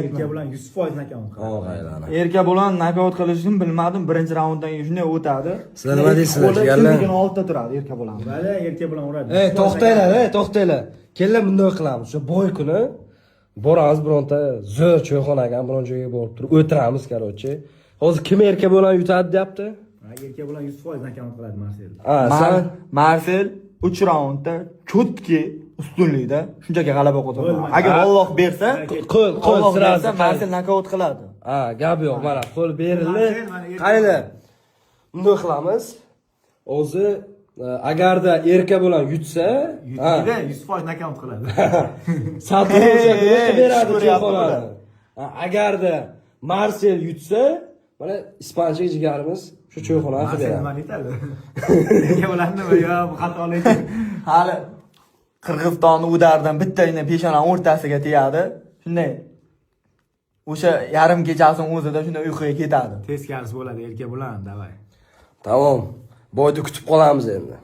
Erkebulan 100% nokaut qiladi. Og'aylani. Erkebulan nokaut qilishini bilmadim. Birinchi raunddan keyin shunday o'tadi. Sizlar nima deysizlar, Qo'li jigarlar? kimligini oldida turadi Erkebulan. Vale, Erkebulan uradi. Ey, to'xtanglar, ey, to'xtanglar. Kelinglar, bunday qilamiz. Shu бой kuni boramiz bironta zo'r choyxonaga, biron joyga borib turib o'tiramiz, короче. Hozir kim Erkebulan yutadi deyapti? Ha, Erkebulan 100% nokaut qiladi Marsel. Ha, san Marsel 3 raundda чётко ustunlikda shunchaki g'alaba qozonadi. Bo'lmadi. Agar Alloh bersa, qo'l, qo'l Alloh сразу. bersa, Marsel nokaut qiladi. Ha, gap yo'q, mana qo'l berildi. Marsel, mana Erka Qaranglar. Bunday qilamiz. O'zi agarda Erkebulan yutsa, ha, Yutdi, 100% nokaut qiladi. Satib o'sha Ey, beradi shukur choyxonani. Ha, agarda Marsel yutsa, mana ispancha jigarimiz shu choyxonani qilib Marsel beradi. nimani yutadi? Erkebulan nima yo, bu xatolik. Hali Qirg'izistonni удар dan bittagina peshonani o'rtasiga tegadi. Shunday o'sha yarim kechasini o'zida shunday uyquga ketadi. Teskarisi bo'ladi Erkebulan, давай. Tamom. Бой ni kutib qolamiz endi.